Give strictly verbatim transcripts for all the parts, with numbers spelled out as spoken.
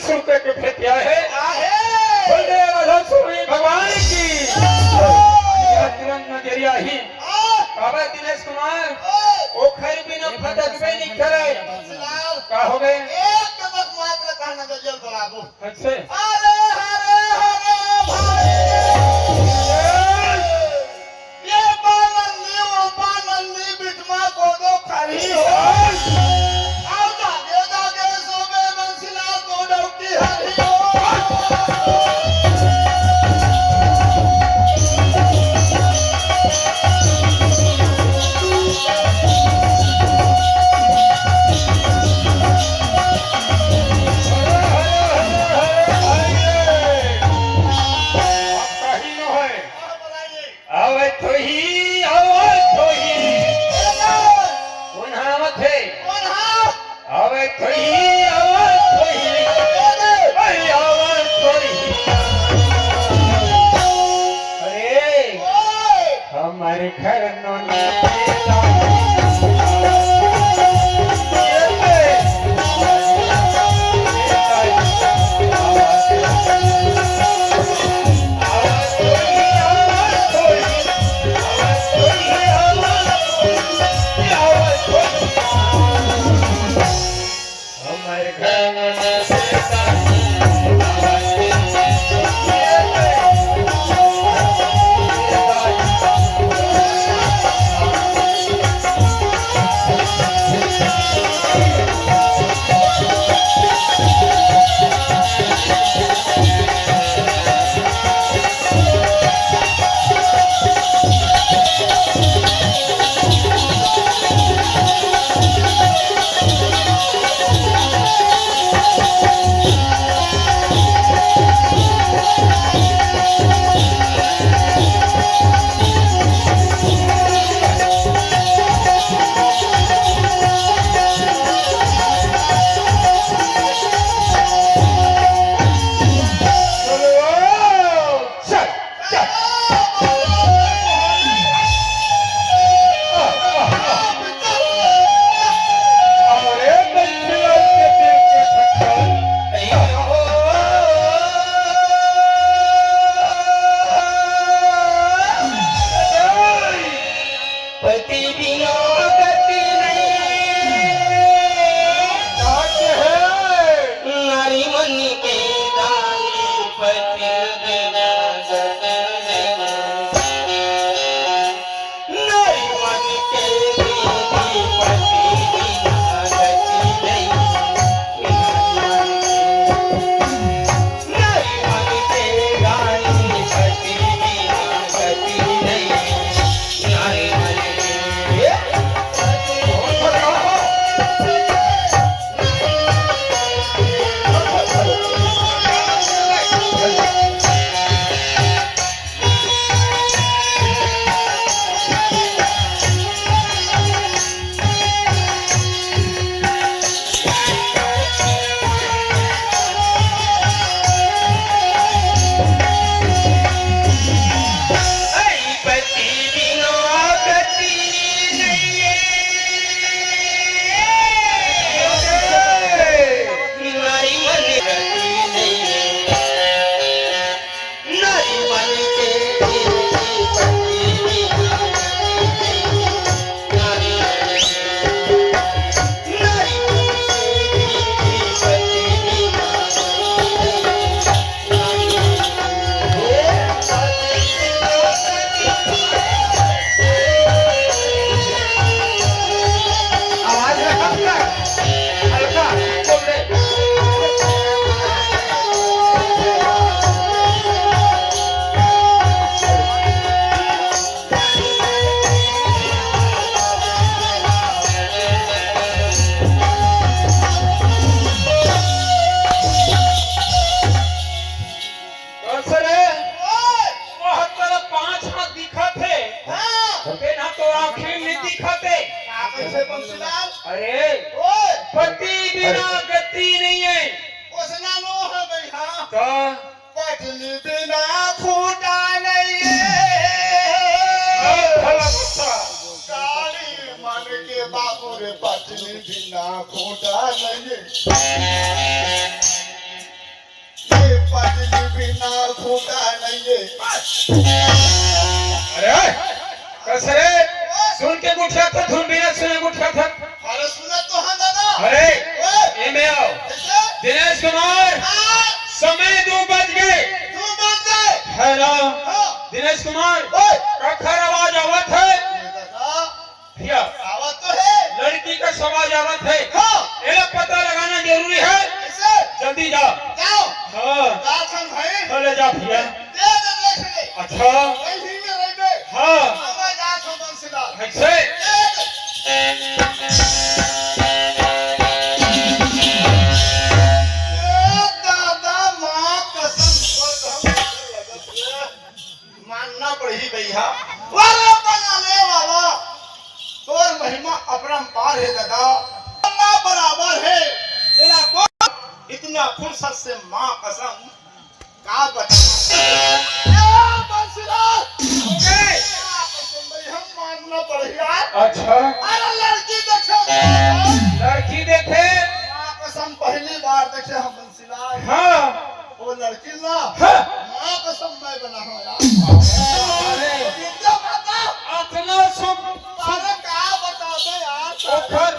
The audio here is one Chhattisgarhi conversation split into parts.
रुपये के भेंट आए हे। आहे। बलदेव वाला स्वामी भगवान की। यह तुरंत नजरिया ही। आ। बाबा दिनेश कुमार, ओ खरी बिना फटक में नहीं करे। बंसीलाल। का हो गए? एक कदम मात्र का नजरिया बढ़ाबो। अच्छा। अरे हरे हरे भाई। ये पानंदी, वो पानंदी, बिटमा को दो खरी हो। आओ दागे दागे सोबे बंसीलाल को डौकी हरी हो। आवत होही, आवत होही। कोन हा आवत हे? कोन हा? आवत होही, आवत होही। अरे, आवत होही। अरे, ओए! हमर घर नोनी पति बिना गति नहीं। नारी मन के दानी पति बिना गति नहीं। नारी मन के दानी पति बिना गति नहीं। अरे, ओए! वह तरफ पांच हाथ दिखत हे। हाँ। तेन ह तो आखिर नहीं दिखत हे। का कइसे बंसीलाल? अरे, ओए! पति बिना गति नहीं हे। ओसना नो हे भाई, हाँ। तो? पत्नी बिना खूंटा नहीं हे। हाँ, भला बच्चा। काली मन के बाबू रे, पत्नी बिना खूंटा नहीं हे। बिना खूंटा नहीं है। अरे, कस रे? सुन के गुठियाथस, धुन बिना सुने गुठियाथस। अरे, सुनत तो हँव दादा। अरे, ओए। एमे आव। कैसे? दिनेश कुमार, हाँ। समय दू बज गे। दू बज गे। हेलो। हाँ। दिनेश कुमार, ओए। कखर आवाज आवत हे? ए दादा, भैया, आवत तो हे। लड़की कस आवाज आवत हे। हाँ। एला पता लगाना जरूरी हे। कैसे? जल्दी जा। जाव। हाँ। जाथन भाई। चले जा भैया। दे दे देख ले। अच्छा। वही में रहिबे। हाँ। अब मैं जाथन बंसीलाल। कैसे? दे दे। ए दादा, माँ कसम, मानना पड़ही भैया। वाला बनाने वाला, तोर महिमा अपरंपार हे दादा, ना बराबर हे। तेरा को इतना फुर्सत से माँ कसम का बता। ए बंसीलाल, ओके। माँ कसम भैया, मानना पड़ही यार। अच्छा। अरे लड़की देखे, लड़की देखे? माँ कसम पहली बार देखे हम। हाँ। वो लड़की ना, हाँ। माँ कसम मैं बनाहूँ यार। अरे। विद्या माता। अतना सुख। अरे का बताबे यार। ओखर,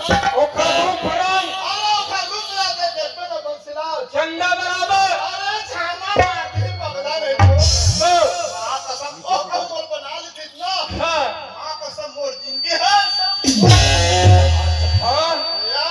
ओखर रूप रंग। अरे ओखर रूप रंग देखे ना बंसीलाल। चंदा बराबर। अरे छाना मार दी पगला नहीं तो। तो। माँ कसम, ओ, ओ, बोल बना लेती ना। हाँ। माँ कसम मोर जिंदगी हे। हाँ। या।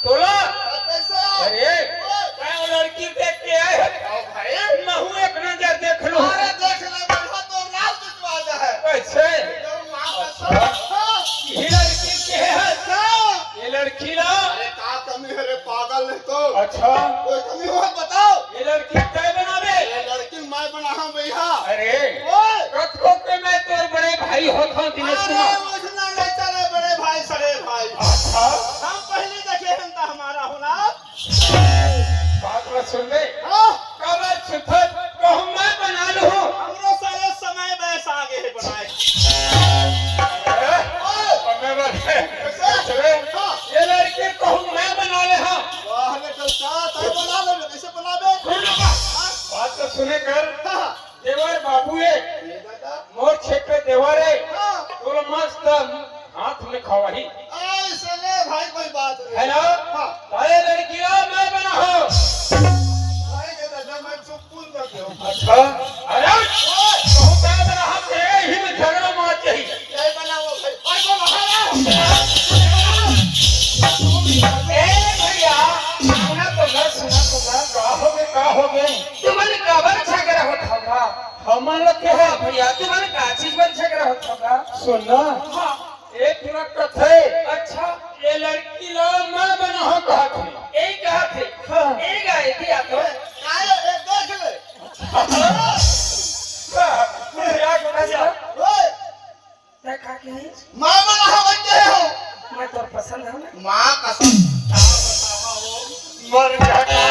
तोला? हाँ, कैसे? अरे, ओए। मैं वो लड़की देख के आए हँव। आओ भाई। महूँ एक नजर देख लूँ। अरे, देख ले, बढ़िया तो लाल बिचवा जा हे। कैसे? तो माँ कसम। अच्छा। ये लड़की के हे? हाँ। ये लड़की ला? अरे, का कमी हे रे, पागल नहीं तो। अच्छा। कोई कमी हो, बताओ। ये लड़की तैं बनाबे? ये लड़की मैं बनाहूँ भैया। अरे, ओए। कतको के मैं तोर बड़े भाई होत हँव, दिनेश अरे, कुमार। वैसना नहीं चले, बड़े भाई, सड़े भाई। अच्छा। हम पहली देखे हन त हमारा होना। बात ला सुन ले। हाँ। काबर सुथर कहूँ मैं बना लूँ। हमरो साले समय बैस आगे हे बनाए। अरे, ओए। अब मैं बना-, कैसे? अरे, हाँ। ये लड़की कहूँ मैं बना ले, हाँ। वाह रे, कल का तैं बना ले, कैसे बनाबे? सुन ना। हाँ। बात तो सुने कर। हाँ। देवर बाबू हे, ए दादा। मोर छेक के देवर हे, हाँ। तोला मस्त हाथ में खवाही। ऐसे ले भाई, कोई बात नहीं। हेलो? हाँ। अरे लड़की ला मैं बनाहूँ। भाई के दादा, मैं चुप कूद कर दे। अच्छा। अरे, ओए। कहूँ का बनाहूँ, तेरे ही में झगड़ा मार चाहिए। जय बनाओ भाई। अरे, बोलो, हेलो। ए भैया, सुना तो गा, सुना तो गा। का होगे, का होगे? तुमन काबर झगड़ा होत हव गा? हमन ला के हे भैया, तुमन का चीज बर झगड़ा होत हव गा? सुन ना। हाँ। एक मिनट कथे। अच्छा। ये लड़की ला मैं बनाहूँ कहत हे। ए कहत हे। हाँ। ए गा, ए दिया तो। आयो, ए देख ले। हाँ। भैया, भैया। ओए। तैं का कहे? माँ मन ह बन गए हो। मैं तोर पसंद हूँ ना। माँ कसम। मर जाता।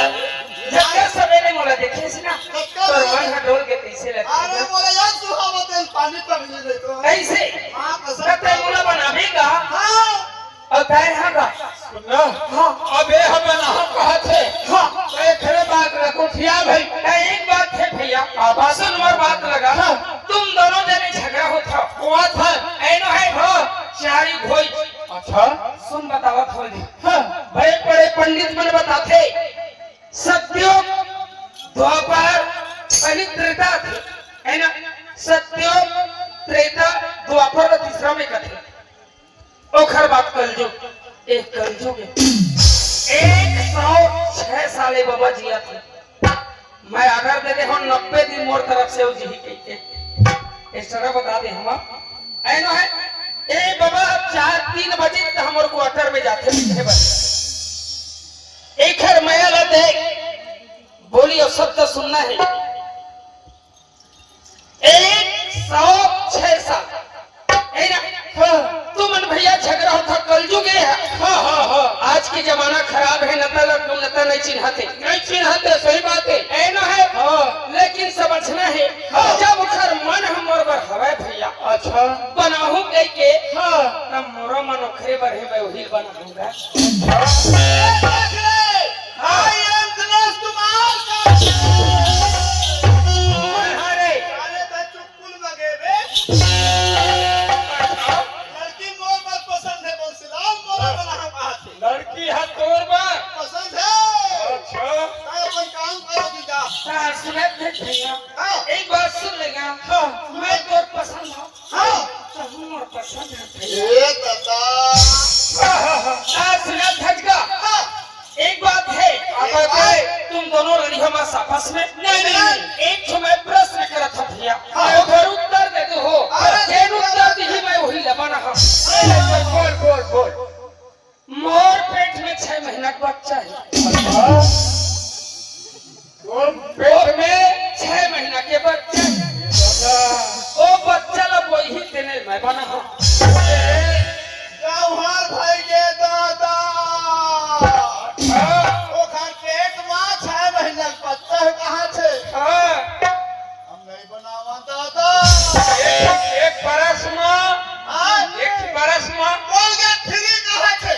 जब सवेरे मोला देखे सी ना, कब तोर मन ह डोल के कैसे लगता? अरे मोला यार सुहावत है, पानी पड़ ले तो। कैसे? माँ कसम। तब तैं मोला बनाबे का? हाँ। अउ तैं हा गा। सुन ना। हाँ। अब ए ह बनाहूँ कहत हे। हाँ। त एखरे बात ला गोठिया भाई। त एक बात हे भैया। का बात? सुन मोर बात लगा। हाँ। तुम दोनों जने झगड़ा होत हव। होत हे। ऐनो हे। हाँ। चारी भोज। अच्छा। सुन बतावत हँव जी। हाँ। बड़े बड़े पंडित मन बताथे। सतयुग, द्वापर, कलि त्रेता थे। है ना? सतयुग, त्रेता, द्वापर अउ तीसरा में कथे। ओखर बाद कलजुग, ए कलजुग हे। एक सौ छह साल ए बबा जिया थे। मैं order दे दे हँव, नब्बे दिन मोर तरफ से ओ जिही कहिके। Extra बता दे हँव। ऐनो हे, ए बबा, चार, तीन बजे त हमर quarter में जाथे, लिखे बर। एखर मया ला देख, बोली अउ शब्द सुनना हे। एक सौ छह साल। ए ना? हाँ। तुमन भैया झगड़ा होत हव, कलजुग ए हे। हाँ, हाँ, हाँ। आज के जमाना खराब हे, नता ला नता नहीं चिन्हत हे। नहीं चिन्हत हे, सही बात हे। ऐनो हे। हाँ। लेकिन समझना हे, हाँ। जब ओखर मन हमर बर हवय भैया। अच्छा। बनाहूँ कहिके। हाँ। त मोरो मन ओखरे बर हे, मैं ओही ला बनाहूँ। I am Dinesh Kumar. अबे, तुम दोनों लड़िया मत आपस में। नहीं, नहीं, नहीं। एक ठो मैं प्रश्न करत हूँ भैया, हाँ। ओकर उत्तर दे दो हो। हाँ। जेन उत्तर दिही मैं वही लेबा ना हूँ। अरे, बोल, बोल, बोल। मोर पेट में छह महीना के बच्चा है। अच्छा। तोर पेट में छह महीना के बच्चा है। अच्छा। ओ बच्चा ला वही देने मैं बना हूँ। जौहर भाई के दादा। हाँ। ओखर पेट मा छह महीना के बच्चा है, कहाँ छे? हाँ। हम नहीं बनावा दादा। एक, एक बरस मा, हाँ? एक बरस मा। बोल गया, फ्री कहाँ छे?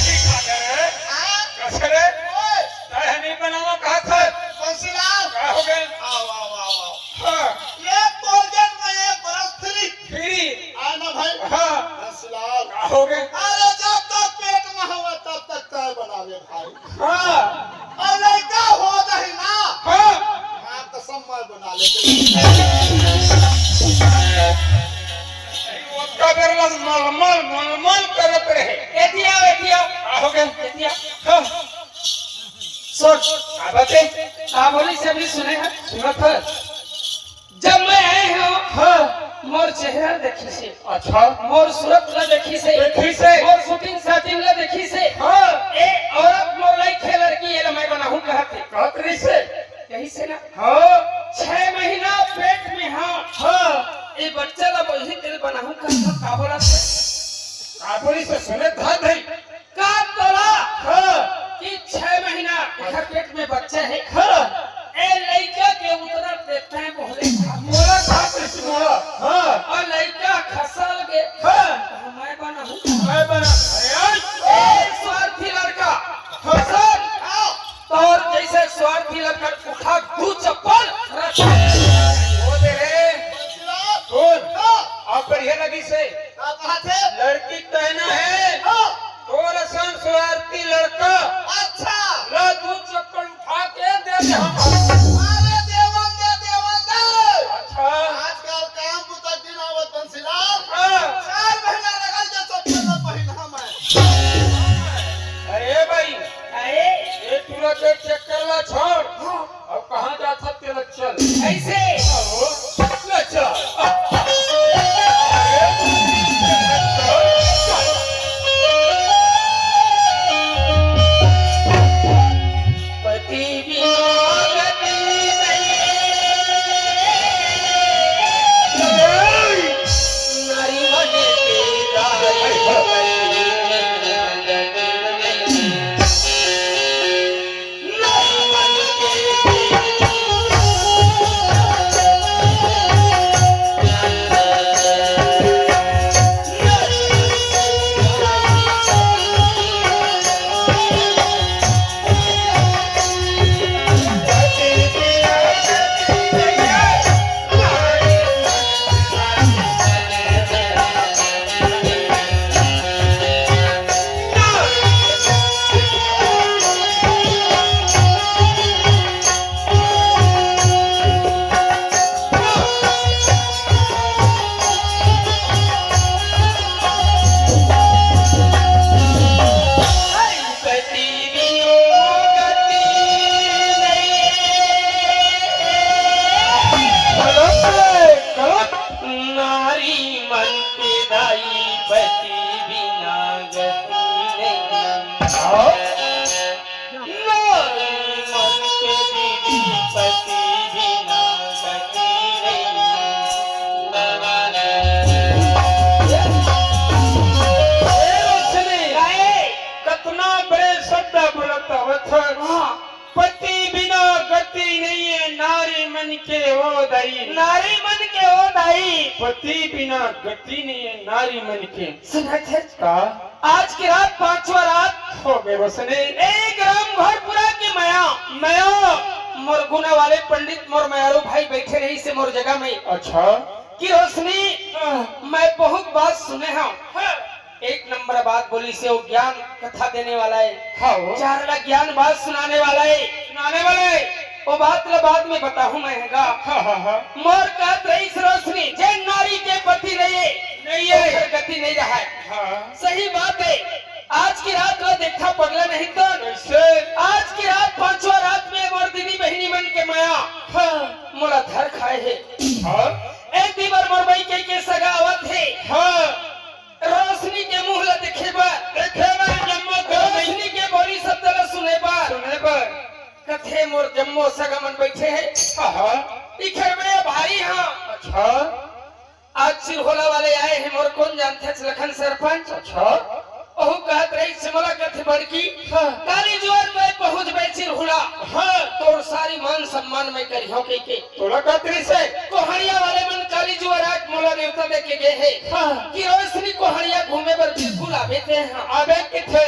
ठीक है रे। हाँ? कस रे? ओए। तैं नहीं बनावा कहा था? बंसीलाल। का हो गए? आओ, आओ, आओ, आओ। हाँ। एक कोलगेट में एक ब्रश फ्री। फ्री। आए ना भाई? हाँ। बंसीलाल। का हो गए? अरे जब तक पेट में हवा तब तक चाय बनावे भाई। हाँ। और लड़का हो जाए ना। हाँ। माँ कसम मैं बना लेते। ओतका बेर लग मलमल, मलमल करत रहे। एतिया, एतिया। का हो गए? एतिया। हाँ। सुन। का बात है? का बोली से भी सुने हैं? सुनत है। जब मैं आए हूँ, हाँ। मोर चेहरा देखी से। अच्छा। मोर सूरत ला देखी से। देखी से। मोर शूटिंग शॉटिंग ला देखी से। हाँ। ए औरत मोर लाइक है लड़की, ये ला मैं बनाहूँ कहत है। कहत रही से। यही से ना? हाँ। छह महीना पेट में हाँ। हाँ। ए बच्चा ला वही दिल बनाहूँ कहत है, का बोला से? का बोली से सुने था भाई? का तोला हाँ। कि छह महीना एकर पेट में बच्चा है। हाँ। ए लइका के उतना देखते हैं पहले। मोला का कुछ मोला। हाँ। और लइका खसल के हाँ। मैं बना हूँ। मैं बना। अरे यार। ए स्वार्थी लड़का। हाँ। खसल। हाँ। तोर जैसे स्वार्थी लड़का उठा दू चप्पल। वो दे रे। सुन। हाँ। आप बढ़िया लगी से। का कहा थे? लड़की कहना है। हाँ। तोर असन स्वार्थी लड़का। अच्छा। ला दू चप्पल उठा के दे दे हम। अरे देवन दे, देवन दे। अच्छा। आजकल काम बुता दिन आवत बंसीलाल। हाँ। चार महीना लगल के चप्पल ना पहिना मैं। अरे भाई। अरे। ये तुरंत एक चक्कर ला छोड़। हाँ। अब कहाँ जात हस तेला चल। ऐसे। आहो, ले चल। पति बिना गति नहीं। नारी मन के दाई। नारी मन के दाई पति बिना गति नहीं। नारी मन के दीदी पति बिना गति नहीं। ए रोशनी, कतना बड़े शब्द बोलत आवत हस। हाँ। पति बिना गति नहीं है, नारी मन के ओ दाई। नारी मन के ओ दाई। पति बिना गति नहीं है, नारी मन के। सुनत हस? का? आज के रात पांचवा रात हो गए बसने। ए ग्राम घरपुरा के मया। मया। मोर गुना वाले पंडित, मोर मयारू भाई बैठे रही से मोर जगह में। अच्छा। कि रोशनी, हाँ। मैं बहुत बात सुने हूँ। हाँ। एक नंबर बात बोली से वो ज्ञान कथा देने वाला है। हाँ, वो। चार लाख ज्ञान बात सुनाने वाला है। सुनाने वाला है। वो बात ला बाद में बताहूँ मैं, हैगा। हाँ, हाँ, हाँ। मोर कहत रही से रोशनी, जे नारी के पति नहीं है, नहीं है। ओकर गति नहीं रहा है। हाँ। सही बात है। आज की रात ला देखा पगला नहीं तो। कैसे? आज की हे मोर जम्मो सगा मन बइठे हे। हाँ, हाँ। इखर में भारी हाँ। अच्छा। आज चिरहोला वाले आए हे मोर, कोन जानथे लखन सरपंच। अच्छा। ओहू कहत रहिस मोला कथे बड़की, हाँ। काली जुवर में पहुँचबे चिरहोला। हाँ। तोर सारी मान सम्मान मैं करिहौं कहिके। तोला कहत रहिस हे? कोहड़िया वाले मन काली जुवर आज मोला नेवता दे के गे हे। हाँ। कि रोशनी कोहड़िया घूमे बर बिल्कुल आबे ते हाँ। आबे कथे।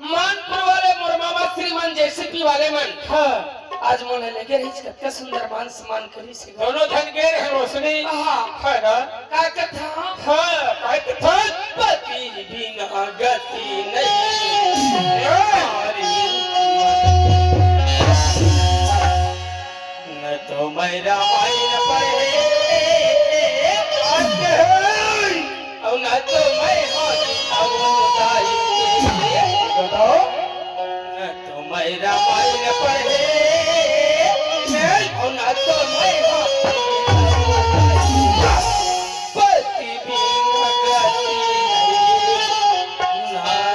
मानपुर वाले मोर मामा श्रीमान जेसीपी वाले मन। हाँ। आज मोला लेगे रहिस, कतका सुंदर मान सम्मान करिस हे। दोनों झन गे रहे रोशनी। हाँ। है ना? का कथा? हाँ, का कथा? पति बिना गति नहीं। ए! नारी। न तो मैं रामायण पढ़े, अउ न तो मैं हाथ अउ उदाई। बताओ। न तो मैं रामायण पढ़े, अउ न तो मैं हाथ अउ उदाई। पति बिन गति नहीं।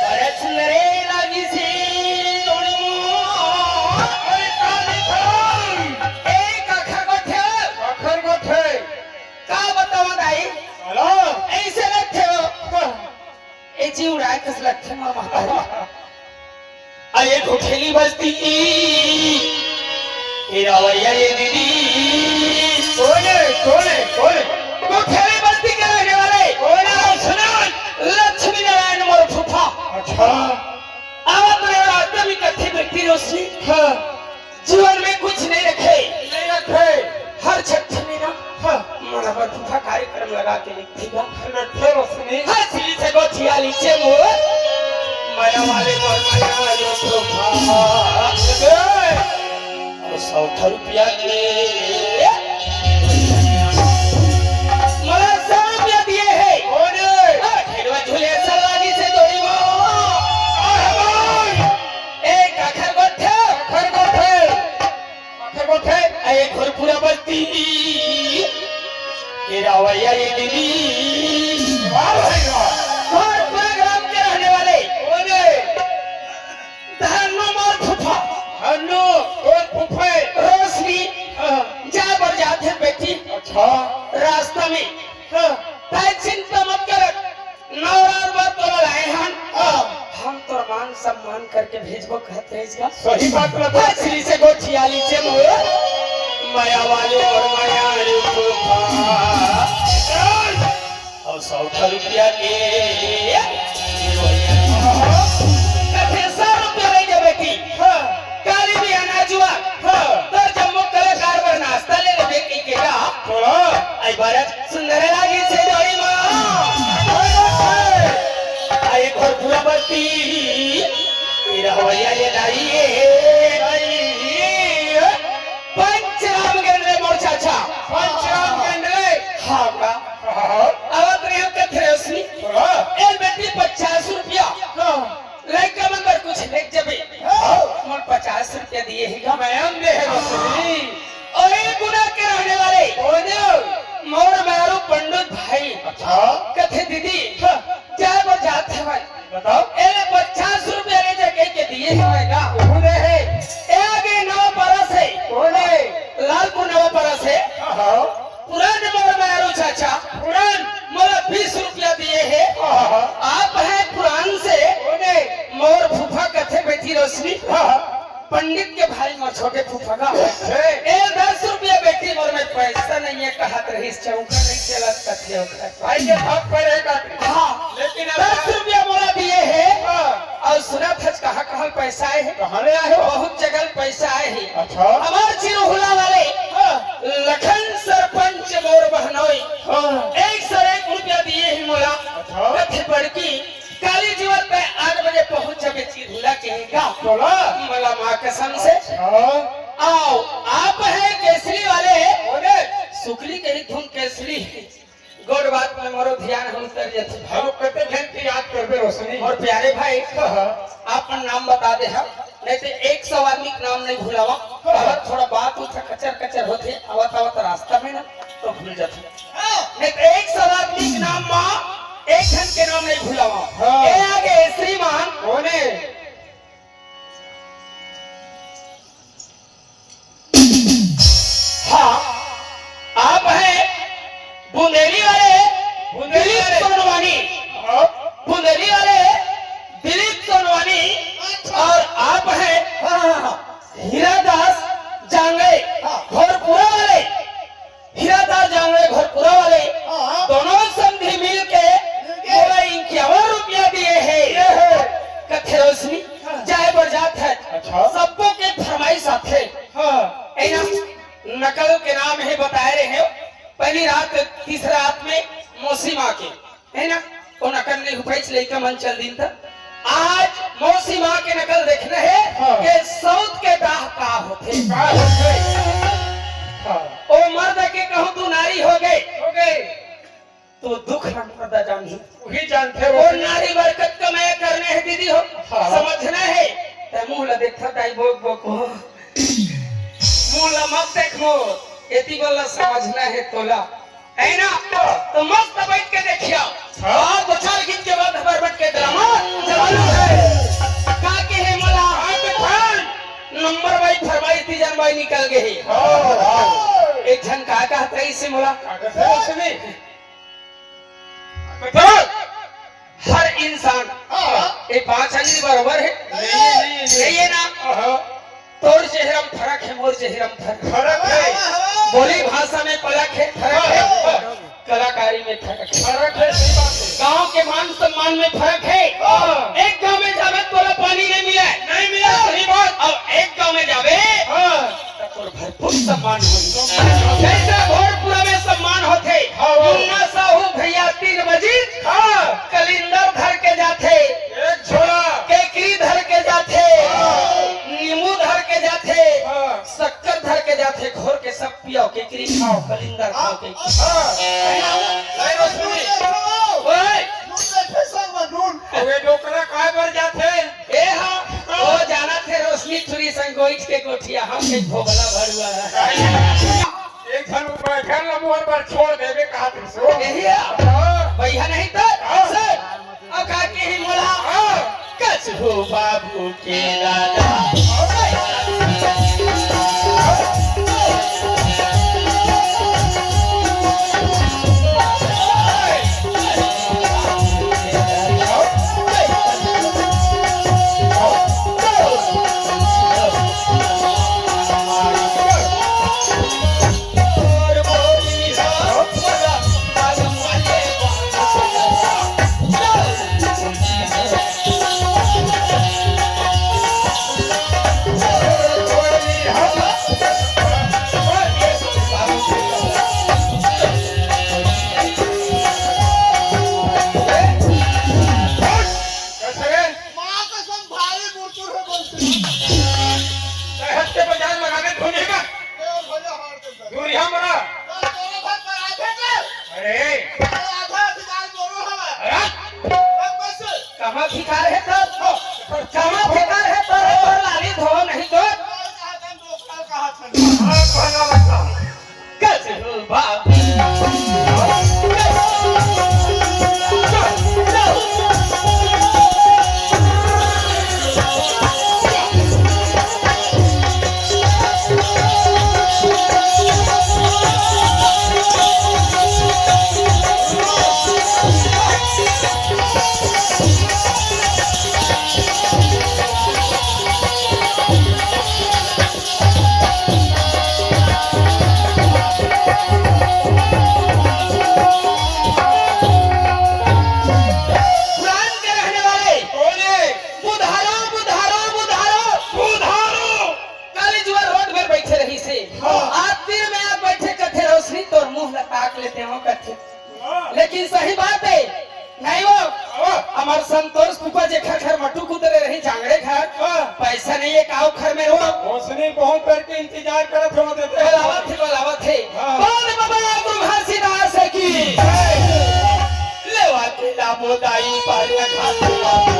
अरे सुंदरे लागी से जोड़ी मोर। अरे का देखो? एक अखर गोठे। अखर गोठे। का बताओ दाई? हेलो। ऐसे लगथे हो। ए जी उड़ाए कस लगथे मामा। अरे घुठेली बस्ती के रवैया ये दीदी। कोने, कोने, कोने? घुठेली बस्ती के रहने वाले। कोने? सुनो, लक्ष्मी नारायण मोर फूफा। अच्छा। आवत रहे रास्ते में कथे बेटी रोशनी। हाँ। जीवन में कुछ नहीं रखे। नहीं रखे। हर छठ में ना, हाँ। मोला बर फूफा कार्यक्रम लगा के लिखती बा। रखे रोशनी। हंसी से गोठिया लीचे मोर। मया वाले मोर मया वाले फूफा। ए! और सौ रुपया के। ए घोरपुरा बस्ती के रवैया ये दीदी। वाह भाई वाह। घोरपुरा ग्राम के रहने वाले। बोले। धन्नो मोर फूफा। धन्नो, कौन फूफा है? रोशनी। हाँ। जाए बर जात हे बेटी। अच्छा। रास्ता में। हाँ। तैं चिंता मत कर। नवरात बर तोला लाए हन। हाँ। हम तोर मान सम्मान करके भेजबो कहत रहिस गा। सही बात बता। हंसली से गोठियाली से मोर माया वाले और माया रे फूफा। और सौ रुपया के कथे सौ रुपया ले जा बेटी। हाँ। काली भी अनाजुआ। हाँ। तोर जम्मो कलाकार बर नाश्ता ले लेबे कहि के गा। थोड़ा। आई बारत सुंदर लागी से जोड़ी माँ। आई घोरपुरा बस्ती, तेरा हवैया ये दाई ये। पंचराम गेंडले मोर चाचा। पंचराम गेंडले। हाँ का? हाँ। आवत रहे हो कथे रोशनी। हाँ। ए बेटी पचास रुपया। हाँ। लइका मन बर कुछ लेके जबे। हाँ। मोर पचास रुपया दिए हे गा। मैं दे हे रोशनी। ओए गुना के रहने वाले। कौन है? मोर मारू पंडित भाई। अच्छा। कथे दीदी, हाँ। जाए बर जात हे भाई। बताओ। एले पचास रुपया ले जा कहि के दिए हे मैं गा। कौन है? ए आगे नवा पारा से। कौन है? लालपुर नवा पारा से। हाँ। पुरान मोर मारू चाचा। पुरान। मोला बीस रुपया दिए हे। हाँ। आप हैं पुरान से। कौन है? मोर फूफा कथे बेटी रोशनी। हाँ। पंडित के भाई मोर छोटे फूफा का। हे। ए दस रुपया बेटी मोर में पैसा नहीं है कहत रहिस चौका नहीं चलत कथे ओकर। भाई के भाग पर है काकी। हाँ। लेकिन अब दस रुपया मोला दिए हे। हाँ। और सुनत हस कहाँ कहाँ पैसा आए हे। कहाँ ले आए हो? बहुत जगह पैसा आए हे। अच्छा। हमार चिरहुला वाले हाँ। लखन सरपंच मोर बहनोई हाँ। एक सौ एक रुपया दिए हे मोला। अच्छा। कथे बड़की काली जीवन में आठ बजे पहुंच जाबे चिरहुला के गा। बोला। मला माँ कसम से। हाँ। आओ, आप है केसरी वाले। बोले। सुकली कही धुन केसरी। गोड बात में मोरो ध्यान हम उतर जाते। हम कते जन के याद करबे रोशनी। और प्यारे भाई, हाँ। आपन नाम बता दे हम, नहीं तो एक सौ आदमी के नाम नहीं भुलावा। हाँ। अगर थोड़ा बात उठा कचर कचर होते, आवत आवत रास्ता में ना, तो भूल जाते। हाँ। नहीं तो एक सौ आदमी के नाम मा एक जन के नाम नहीं भुलावा। हाँ। ए आगे श्रीमान। कौन है? हाँ, आप हैं बुंदेली वाले बुंदेली दिलीप वाले। सोनवानी। हाँ। बुंदेली वाले दिलीप सोनवानी। अच्छा। और आप हैं हाँ, हाँ, हाँ। हीरादास जांगड़े, हाँ। घोरपुरा वाले। हीरादास जांगड़े घोरपुरा वाले हाँ। दोनों समधी मिल के मिल के मोला इक्यावन रुपया दिए हे। ये है। कथे रोशनी हाँ। जाए बर जात हे। अच्छा। सबको के फरमाइश आथे। हाँ। ए ना, नकल के नाम हे बताए रहे हो। पहली रात, तीसरा रात में मौसी माँ के। है ना? ओ नकल नहीं हो पाइस, लइका मन चल दिन त। आज मौसी माँ के नकल देखना हे हाँ। के सौत के दाह का होथे। का होथे? हाँ। ओ मर्द के कहूँ तू नारी हो गए। हो गए। तो दुख ना मर्द जानही। वही जानथे ओ वो। नारी बरकत का मैं करने हे दीदी हो। हाँ। समझना हे। ते मुँह ला देखत आई बोक बोक हो। मुँह ला मत देखो। एती बोला समझना हे तोला। है ना? तो मस्त बैठ के देखिया। हाँ। और दो चार गीत के बाद हमारे बैठ के ड्रामा चलाना है। का के है मला? हाँ, तो खान। नंबर बाई फरमाइश थी, जन बाई निकल गए ही। हाँ, हाँ। एक जन का कहत रही से मला? का कहत रही से? सुनी। तो हर इंसान हाँ। ये पांच अंगली बराबर है? नहीं, नहीं, नहीं। यही है ना? हाँ। तोर चेहरा में फर्क है, मोर चेहरा में फर्क है। फर्क है। बोली भाषा में फर्क है, फर्क है। हाँ। कलाकारी में फर्क है। फर्क है, सही बात है। गांव के मान सम्मान में फर्क है। हाँ। एक गांव में जावे तोला पानी नहीं मिले। नहीं मिले, सही बात। और एक गांव में जावे हाँ। तोर भरपूर सम्मान होही। जैसे घोरपुरा में सम्मान होथे, हाँ, हाँ। मुन्ना साहू भैया तीन बजी, हाँ। कलिंदर धर के जाथे, एक झोला। केकरी धर के जाथे, हाँ। नींबू धर के जाथे, हाँ। शक्कर धर के जाथे, घोर के सब पियाओ, केकरी खाओ, कलिंदर खाओ, केकरी। हाँ। नहीं, वो सुनी। ओए। अबे डोकरा काय बर जाथे? ए हाँ, वो जाना थे रोशनी छुरी संग बैठ के गोठिया, हम कहीं भोगला भरुआ। एक झन बैठल न मोर पर छोड़ देबे कहत रहिस। यही है। हाँ। भैया नहीं तो हाँ। सर, अब का के ही मोला हाँ। कस हो बाबू के दादा। कैसे रे? माँ कसम भारी मुरतुर है बोलते। तै हट के बाजार लगा दे धुन ही का। ए भैया हार दे। दूर यहाँ मरा। तो तोरे घर पर आधे कर। अरे। अरे आधा अधिकार तोरो हवा। अरे। तब बस। कहाँ अधिकार है तब? ओ, कहाँ अधिकार है तब? तोर लाली धो नहीं तो। और कहाँ तन रोकल कहाँ थन? हाँ, कहना लगता। कस हो बाबू। पुरान के रहने वाले बोले, बुधारो, बुधारो, बुधारो। बुधारो। काली जुआ रोड में बैठे रहिसे। हाँ। आज तीर में आज बैठे कथे रोशनी तोर मुंह ला ताक लेते हो कथे। हाँ। लेकिन सही बात है, नहीं वो, हाँ। हमार संतोष फूफा जेखर घर मटुक उतरे रही जांगड़े घर, हाँ। पैसा नहीं है, काऊ घर में रहो। रोशनी बहुत देर के इंतजार करत हो, देते हैं। बुलावत है, बुलावत है। हाँ। बोल बाबा गुरु घासीदास की। जय। लेवा के लाबो दाई पर घाट।